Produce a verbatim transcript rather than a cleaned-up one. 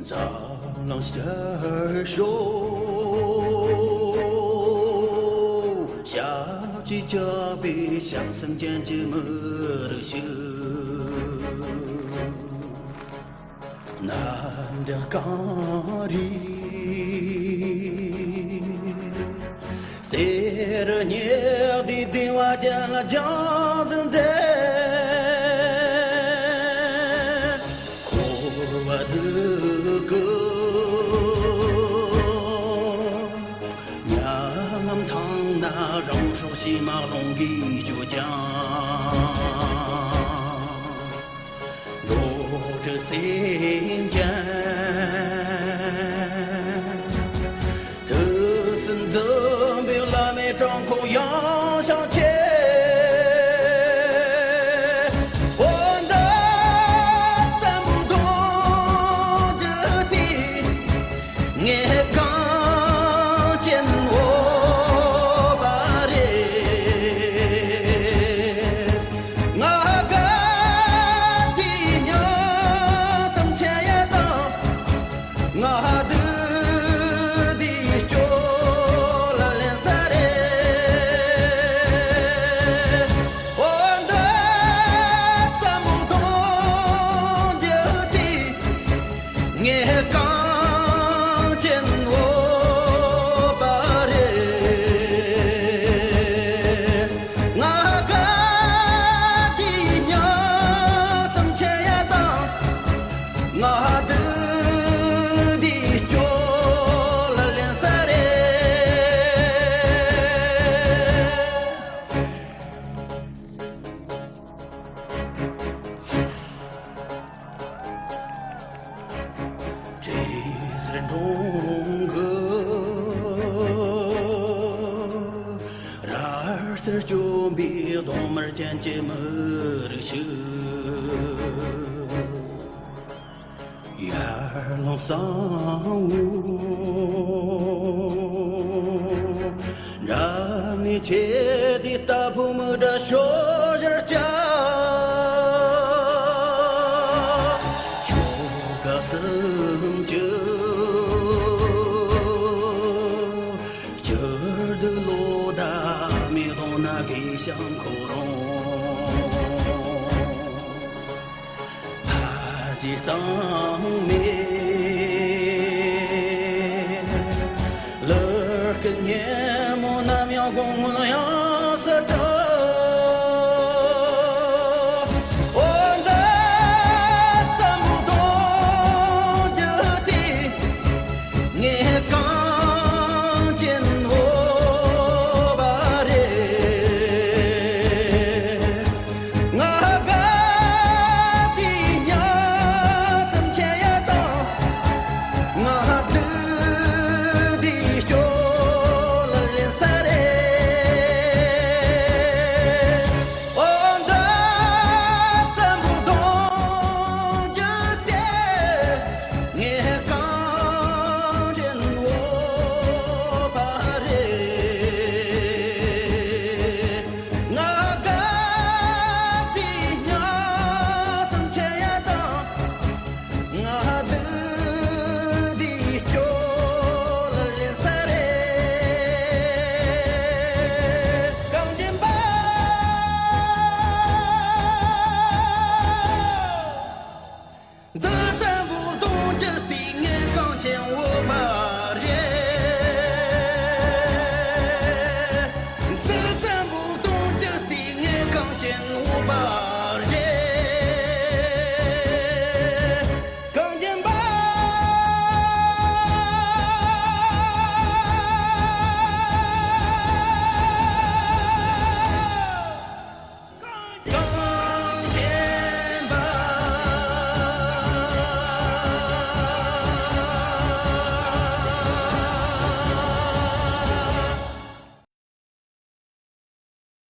འཛམ་གླིང་ཤར་ཕྱོགས། ཞབས་ཀྱིས་བཅགས་པའི་བྱང་སེམས་ཅན་གྱི་མི་རིགས་ཤིག་གནམ་བདེ་གངས་རི། གསེར་སྙེག་དུས་གདིང་བ་ཅན་ལ་སྦྱང་བརྩོན་མཛད། འཁོར་བ་སྡུག་གི་ཉམ་ཐང་ན་རང་སྲོག་ཕྱི་མ་ལོང་གིས་སྐྱོ་ཀྱང་། བློ་གྲོས་སེམས་ཅན། དུས་གསུམ་འཛིན་པའི་བླ་མའི་བྲང་ཁོག་ཡངས་ཤིང་ཆེ། འོ་ད་བཙན་པོ་གདུང་རྒྱུད་དེ། ངས་གངས་ཅན་འོ་བ་རེད། ང་དགའ་དེའི་སྙིང་གཏམ་འཆད་ཡ་དང་། ང་སྡུག་དེའི་སྐྱོ་ལ་ལེན་ས་རེད། འོ་ད་བཙན་པོ་གདུང་རྒྱུད་དེ། ངས་གངས་ཅན་འོ་བ་རེད། ང་དགའ་དེའི་སྙིང་གཏམ་འཆད་ཡ་དང་། ང་སྡུག་དེའི་སྐྱོ་ལ་ལེན་ས་རེད། བྲེ་སེར་འབྲོང་གི་རྭ་སེར་གྱོན་པའི་གདོང་དམར་ཅན་གྱི་མི་རིགས་ཤིག་ཡར་ལངས་སང་འདྲ་མི་ཆེ་དེ་ལྟ་བུ་མི་འདྲ་ཤོ་ཞར་ཅག་ཤོ་ག་སུམ་ཅུ། སྤྱིར་དུ་ལོ་ཟླ་མི་གཏོང་ན་གི་ཤང་ཁོ་རང་ཕ་གཞིས་གཙང་མའི་